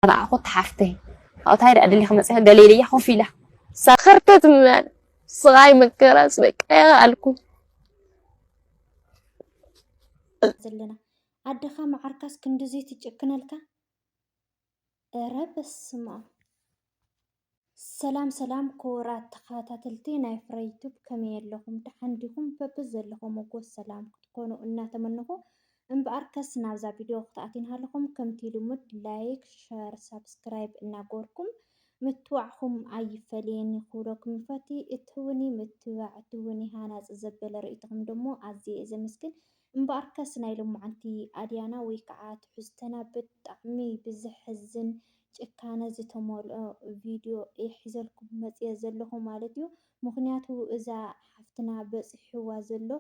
ኣነ ኣኹ ተሓፍተይ ኣብታይ ደኣ ደሊኺ መጺኺ ገለ ኢለያ ኮፍ ኢላ ሳኽርተት ምባል ስቓይ መከራስ በቃ ይኸኣልኩ። ዘለና ኣደኻ መዓርካስ ክንድዚ ትጭክነልካ? ኧረ በስመ ኣብ። ሰላም ሰላም ክቡራት ተኸታተልቲ ናይ ፍረ ዩቱብ፣ ከመይ ኣለኹም? ደሓን ዲኹም? በብዘለኹምዎ ሰላም ክትኮኑ እናተመነኹ፣ እምበኣርከስ ናብዛ ቪድዮ ክትኣትዩ እንሃለኹም ከምቲ ልሙድ ላይክ፣ ሸር፣ ሳብስክራይብ እናገበርኩም ምትባዕኹም ኣይፈለየኒ ክብለኩም ይፈቲ። እትህቡኒ ምትባዕ፣ እትህቡኒ ሃናፂ ዘበለ ርእይቶኹም ደሞ ኣዝየ እየ ዘመስግን። እምበኣርከስ ናይ ሎማዓንቲ ኣድያና ወይ ከዓ ትሕዝቶና ብጣዕሚ ብዘሕዝን ጭካነ ዝተመልኦ ቪድዮ እየ ሒዘልኩም መፅየ ዘለኹ ማለት እዩ። ምኽንያቱ እዛ ሓፍትና በፂሕዋ ዘሎ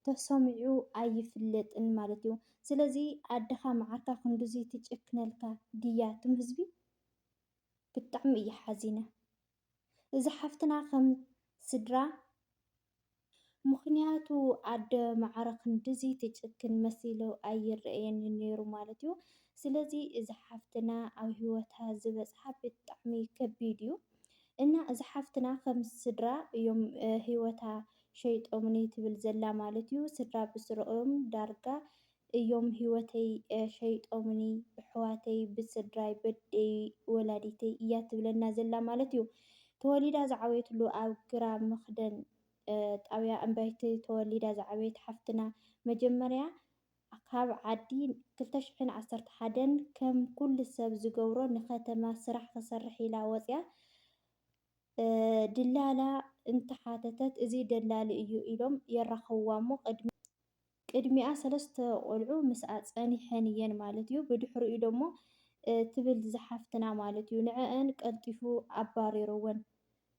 ተሰሚዑ ኣይፍለጥን ማለት እዩ። ስለዚ ኣደኻ መዓርካ ክንድዚ ትጭክነልካ ድያ ትም ህዝቢ? ብጣዕሚ እየ ሓዚነ። እዚ ሓፍትና ከም ስድራ ምኽንያቱ ኣደ ማዕረ ክንድዚ ትጭክን መሲሉ ኣይረኣየንን ነይሩ ማለት እዩ። ስለዚ እዚ ሓፍትና ኣብ ህይወታ ዝበፅሓ ብጣዕሚ ከቢድ እዩ። እና እዚ ሓፍትና ከም ስድራ እዮም ህይወታ ሸይጦምኒ ትብል ዘላ ማለት እዩ። ስድራ ብስርኦም ዳርጋ እዮም ህይወተይ ሸይጦምኒ፣ ብሕዋተይ፣ ብስድራይ፣ በደይ ወላዲተይ እያ ትብለና ዘላ ማለት እዩ። ተወሊዳ ዝዓበየትሉ ኣብ ግራ መኽደን ጣብያ እምባይቲ ተወሊዳ ዝዓበየት ሓፍትና መጀመርያ ካብ ዓዲ ክልተ ሽሕን ዓሰርተ ሓደን ከም ኩሉ ሰብ ዝገብሮ ንከተማ ስራሕ ክሰርሕ ኢላ ወፅያ። ድላላ እንተሓተተት እዚ ደላሊ እዩ ኢሎም የራኸብዋ እሞ ቅድሚ ቅድሚኣ ሰለስተ ቆልዑ ምስኣ ጸኒሐን እየን ማለት እዩ። ብድሕሪኡ ደሞ ትብል ዝሓፍትና ማለት እዩ ንዕአን ቀልጢፉ ኣባሪርወን።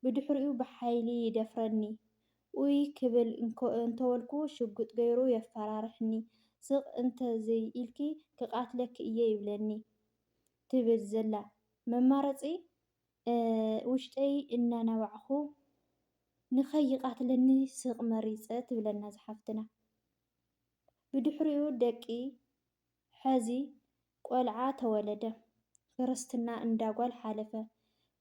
ብድሕሪኡ ብሓይሊ ይደፍረኒ ኡይ ክብል እንተወልኩ ሽጉጥ ገይሩ የፈራርሕኒ። ስቕ እንተዘይ ኢልኪ ክቓትለኪ እየ ይብለኒ ትብል ዘላ መማረፂ ውሽጠይ እናናዋዕኹ ንኸይቓትለኒ ስቕ መሪጸ ትብለና ዝሓፍትና። ብድሕሪኡ ደቂ ሐዚ ቆልዓ ተወለደ። ክርስትና እንዳ ጓል ሓለፈ።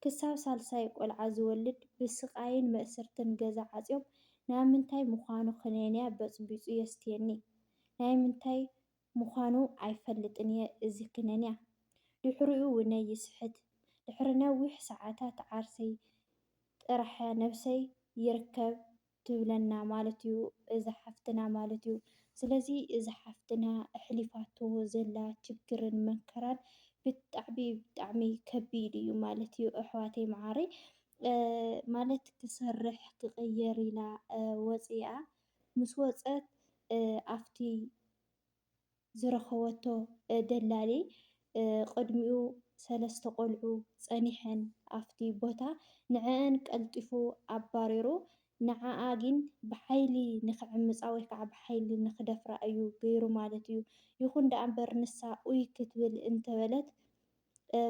ክሳብ ሳልሳይ ቆልዓ ዝወልድ ብስቓይን መእሰርትን ገዛ ዓጽዮም ናብ ምንታይ ምዃኑ ክነንያ በጽቢጹ የስትየኒ። ናይ ምንታይ ምዃኑ ኣይፈልጥን እየ እዚ ክነንያ። ድሕሪኡ ውነይ ይስሕት። ድሕሪ ነዊሕ ሰዓታት ዓርሰይ ጥራሕያ ነብሰይ ይርከብ ትብለና ማለት እዩ እዛ ሓፍትና ማለት እዩ። ስለዚ እዛ ሓፍትና ኣሕሊፋቶ ዘላ ችግርን መንከራን ብጣዕሚ ብጣዕሚ ከቢድ እዩ ማለት እዩ ኣሕዋተይ መዓረይ። ማለት ክሰርሕ ክቕየር ኢላ ወፂኣ ምስ ወፀት ኣብቲ ዝረኸበቶ ደላሊ ቅድሚኡ ሰለስተ ቆልዑ ጸኒሐን ኣብቲ ቦታ ንዕአን ቀልጢፉ ኣባሪሩ ንዓኣ ግን ብሓይሊ ንኽዕምጻ ወይ ከዓ ብሓይሊ ንኽደፍራ እዩ ገይሩ ማለት እዩ። ይኹን ደኣ እምበር ንሳ ኡይ ክትብል እንተበለት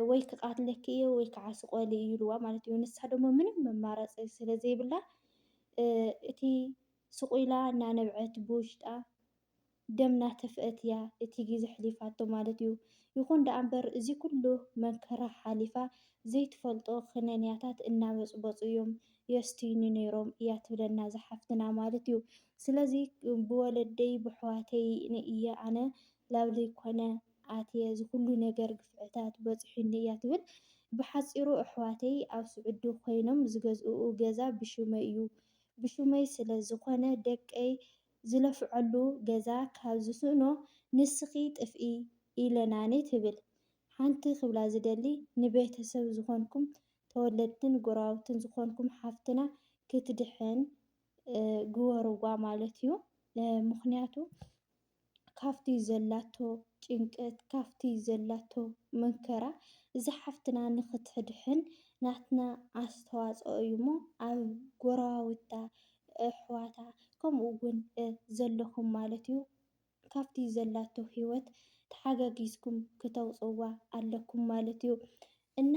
ወይ ክቓትለኪ እየ ወይ ከዓ ስቆሊ እዩ ኢልዋ ማለት እዩ። ንሳ ደሞ ምንም መማረፂ ስለ ዘይብላ እቲ ስቑ ኢላ እናነብዐት ብውሽጣ ደም ናተፍአት እያ እቲ ግዜ ሕሊፋቶ ማለት እዩ። ይኹን ደኣ እምበር እዚ ኩሉ መንከራ ሓሊፋ ዘይትፈልጦ ክነንያታት እናበጽበጹ እዮም የስትዩኒ ነይሮም እያ ትብለና እዛ ሓፍትና ማለት እዩ። ስለዚ ብወለደይ ብሕዋተይ እየ ኣነ ላብለይ ኮነ ኣትየ እዚ ኩሉ ነገር ግፍዕታት በጺሑኒ እያ ትብል። ብሓጺሩ ኣሕዋተይ ኣብ ስዑዲ ኮይኖም ዝገዝእኡ ገዛ ብሽመይ እዩ። ብሽመይ ስለ ዝኾነ ደቀይ ዝለፍዐሉ ገዛ ካብ ዝስእኖ ንስኺ ጥፍኢ ኢለናኒ ትብል። ሓንቲ ክብላ ዝደሊ ንቤተሰብ ዝኾንኩም ተወለድትን ጎረባብትን ዝኾንኩም ሓፍትና ክትድሕን ግበርዋ ማለት እዩ። ምኽንያቱ ካብቲ ዘላቶ ጭንቀት ካብቲ ዘላቶ መንከራ እዛ ሓፍትና ንኽትድሕን ናትና ኣስተዋፅኦ እዩ እሞ ኣብ ጎረባብታ ኣሕዋታ ከምኡ እውን ዘለኹም ማለት እዩ ካብቲ ዘላቶ ህይወት ተሓጋጊዝኩም ክተውፅዋ ኣለኩም ማለት እዩ። እና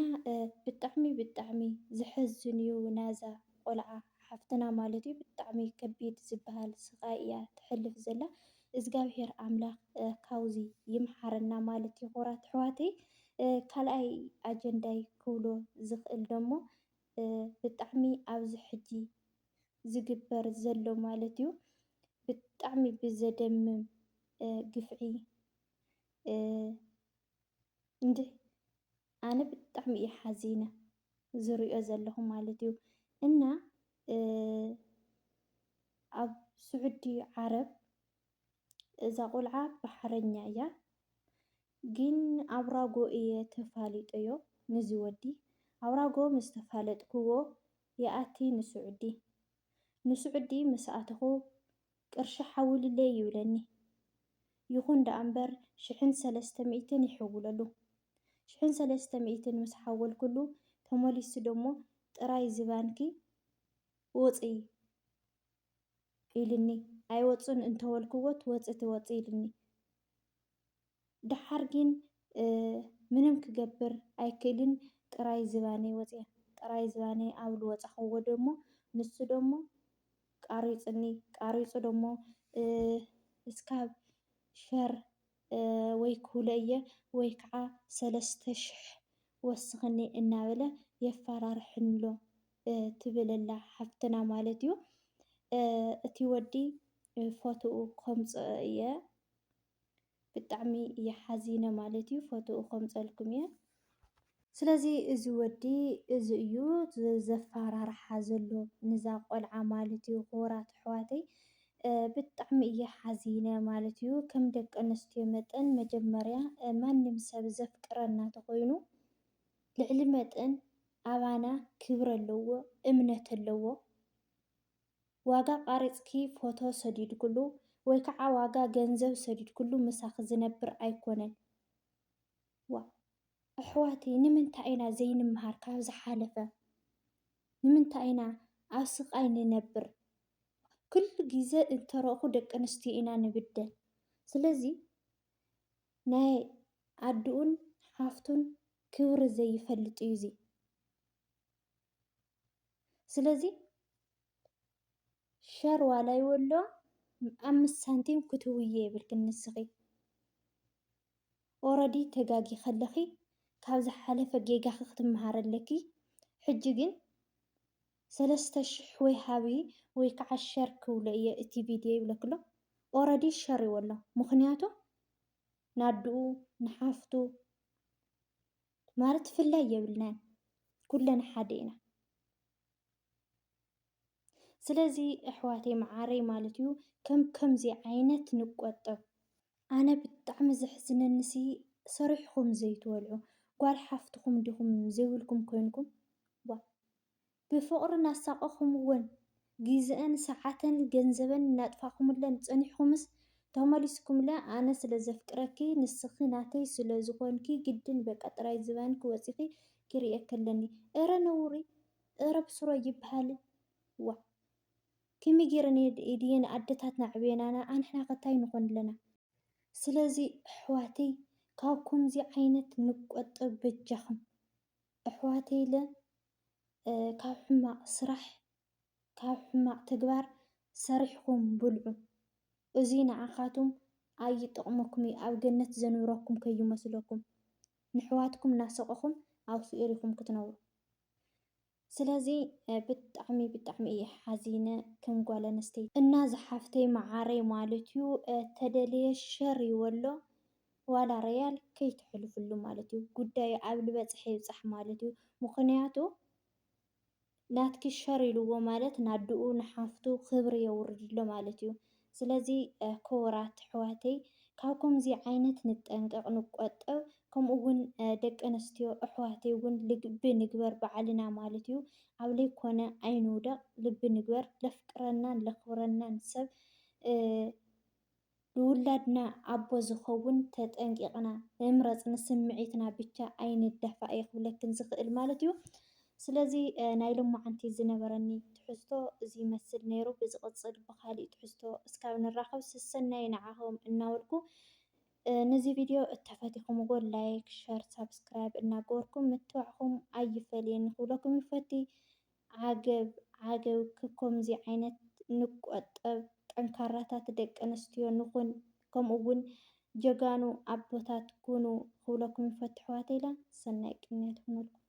ብጣዕሚ ብጣዕሚ ዘሕዝን እዩ ናዛ ቆልዓ ሓፍትና ማለት እዩ። ብጣዕሚ ከቢድ ዝበሃል ስቓይ እያ ተሕልፍ ዘላ። እዝጋብሄር ኣምላኽ ካብዚ ይምሓረና ማለት እዩ። ክቡራት ኣሕዋተይ ካልኣይ ኣጀንዳይ ክብሎ ዝኽእል ደሞ ብጣዕሚ ኣብዚ ሕጂ ዝግበር ዘሎ ማለት እዩ ብጣዕሚ ብዘደምም ግፍዒ እንድዒ ኣነ ብጣዕሚ እየ ሓዚነ ዝሪኦ ዘለኹ ማለት እዩ። እና ኣብ ስዑዲ ዓረብ እዛ ቆልዓ ባሕረኛ እያ፣ ግን ኣብራጎ እየ ተፋሊጠዮ ነዚ ወዲ። ኣብራጎ ምስ ተፋለጥክዎ ይኣቲ ንስዑዲ። ንስዑዲ ምስ ኣተኹ ቅርሺ ሓውልለይ ይብለኒ። ይኹን ደኣ እምበር ሽሕን ሰለስተ ሚእትን ይሕውለሉ። ሽሕን ሰለስተ ሚእትን ምስ ሓወልኩሉ ተመሊሱ ደሞ ጥራይ ዝባንኪ ውፂ ኢልኒ። ኣይወፅን እንተበልክዎ ትወፂ ትወፂ ኢልኒ። ደሓር ግን ምንም ክገብር ኣይክእልን ጥራይ ዝባነይ ወፅያ። ጥራይ ዝባነይ ኣብ ልወፃኽዎ ደሞ ንሱ ደሞ ቃሪፅኒ። ቃሪፁ ደሞ እስካብ ሸር ወይ ክውለ እየ ወይ ከዓ ሰለስተ ሽሕ ወስኽኒ እናበለ የፈራርሕንሎ ትብል ኣላ ሓፍትና ማለት እዩ። እቲ ወዲ ፎቶኡ ከምፅኦ እየ ብጣዕሚ እየ ሓዚነ ማለት እዩ። ፎቶኡ ከምፀልኩም እየ። ስለዚ እዚ ወዲ እዚ እዩ ዘፈራርሓ ዘሎ ንዛ ቆልዓ ማለት እዩ። ክቡራት ኣሕዋተይ ብጣዕሚ እየ ሓዚነ ማለት እዩ። ከም ደቂ ኣንስትዮ መጠን መጀመርያ ማንም ሰብ ዘፍቅረና ተኾይኑ ልዕሊ መጠን ኣባና ክብሪ ኣለዎ፣ እምነት ኣለዎ። ዋጋ ቃሪፅኪ ፎቶ ሰዲድክሉ ወይ ከዓ ዋጋ ገንዘብ ሰዲድክሉ ምሳኺ ዝነብር ኣይኮነን። ዋ ኣሕዋተይ ንምንታይ ኢና ዘይንምሃር ካብ ዝሓለፈ? ንምንታይ ኢና ኣብ ስቓይ ንነብር? ኩሉ ግዘ እንተረእኹ ደቂ ኣንስትዮ ኢና ንብደል። ስለዚ ናይ ኣድኡን ሓፍቱን ክብሪ ዘይፈልጥ እዩ እዚ። ስለዚ ሸር ዋላ ይወሎ ኣምስት ሳንቲም ክትህብዮ የብልክን ንስኺ። ኦረዲ ተጋጊ ከለኺ ካብ ዝሓለፈ ጌጋኺ ክትመሃሪ ኣለኪ። ሕጂ ግን ሰለስተ ሽሕ ወይ ሃቢ ወይ ከዓ ሸር ክብሎ እየ እቲ ቪድዮ ይብለክሎ። ኦረዲ ሸር ይወሎ ምኽንያቱ ናድኡ ንሓፍቱ ማለት ፍላይ የብልናን ኩለን ሓደ ኢና። ስለዚ ኣሕዋተይ መዓረይ ማለት እዩ ከም ከምዚ ዓይነት ንቆጠብ። ኣነ ብጣዕሚ ዘሕዝነንሲ ሰሪሕኹም ዘይትበልዑ ጓል ሓፍትኹም ዲኹም ዘይብልኩም ኮይንኩም ዋ ብፍቕሪ እናሳቐኹምወን ግዘአን ሰዓተን ገንዘበን እናጥፋኹምለን ፀኒሕኩምስ ተመሊስኩምለ ኣነ ስለ ዘፍቅረኪ ንስኺ ናተይ ስለ ዝኾንኪ ግድን በቃ ጥራይ ዝባንኪ ወፂኺ ክርእየኪ ኣለኒ። እረ ነውሪ እረ ብስሮ ይበሃል። ዋእ ከመይ ገይረን ድየን ኣደታትና ኣዕብየናና ኣንሕና ከ ታይ ንኾን ኣለና። ስለዚ ኣሕዋተይ ካብ ከምዚ ዓይነት ንቆጠብ በጃኹም ኣሕዋተይለ ካብ ሕማቕ ስራሕ ካብ ሕማቕ ተግባር ሰሪሕኹም ብልዑ። እዙይ ንዓኻቱም ኣይጠቕመኩም እዩ ኣብ ገነት ዘንብረኩም ከይመስለኩም። ንሕዋትኩም እናሰቐኹም ኣብ ሲኦል ኢኹም ክትነብሩ። ስለዚ ብጣዕሚ ብጣዕሚ እየ ሓዚነ ከም ጓል ኣንስተይቲ እና ዝሓፍተይ መዓረይ ማለት እዩ። ተደለየ ሸር ይበሎ ዋላ ሪያል ከይተሕልፍሉ ማለት እዩ። ጉዳዩ ኣብ ልበፅሐ ይብፃሕ ማለት እዩ። ምኽንያቱ ናትኪ ሸር ኢልዎ ማለት ናድኡ ንሓፍቱ ክብሪ የውርድሎ ማለት እዩ። ስለዚ ክቡራት ኣሕዋተይ ካብ ከምዚ ዓይነት ንጠንቀቕ ንቆጠብ። ከምኡ እውን ደቂ ኣንስትዮ ኣሕዋተይ እውን ልቢ ንግበር ባዕልና ማለት እዩ። ኣብ ለይኮነ ኣይንውደቕ ልቢ ንግበር ለፍቅረናን ለኽብረናን ሰብ ንውላድና ኣቦ ዝኸውን ተጠንቂቕና ንምረፅ ንስምዒትና ብቻ ኣይንዳፋእ እየ ክብለክን ዝኽእል ማለት እዩ። ስለዚ ናይ ሎማዓንቲ ዝነበረኒ ትሕዝቶ እዚ ይመስል ነይሩ። ብዝቕፅል ብኻሊእ ትሕዝቶ እስካብ ንራኸብ ስሰናይ ንዓኹም እናበልኩ ነዚ ቪድዮ እተፈቲኹምዎ ላይክ፣ ሸር፣ ሳብስክራይብ እናገበርኩም ምትባዕኹም ኣይፈለየኒ ክብለኩም ይፈቲ። ዓገብ ዓገብ ከከምዚ ዓይነት ንቆጠብ፣ ጠንካራታት ደቂ ኣንስትዮ ንኹን፣ ከምኡ እውን ጀጋኑ ኣቦታት ኩኑ ክብለኩም ይፈቱ ኣሕዋተይ። ኢለ ሰናይ ቅንያት ይኹነልኩም።